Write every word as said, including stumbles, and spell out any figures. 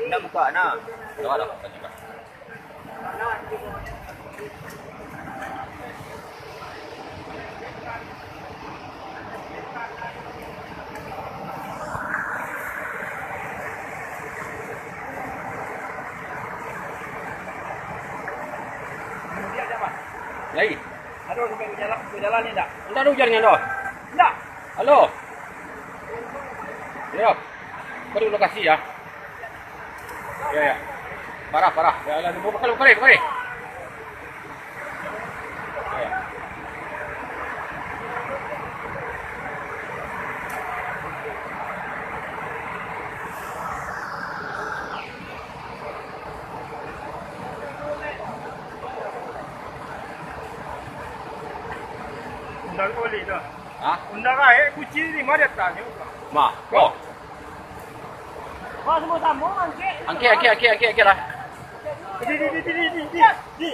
Indak buka, nah. Buka dah, buka juga. Yai. Aduh, sampai berjalan, berjalan ni ndak? Ndak ada ujarnya doh. Ndak. Halo. Yo. Kau di lokasi ya. Ya, ya. Parah, parah. Ya, ya, buka, buka, buka, buka. Ya, ya. Undang oli tu. Ha? Undang aek, kunci lima di atas ni. Ma, oh. Wah, samo-samo angkek. Angkek, angkek, angkek, angkek, angkek lah. Di, di, di, di, di, di, di.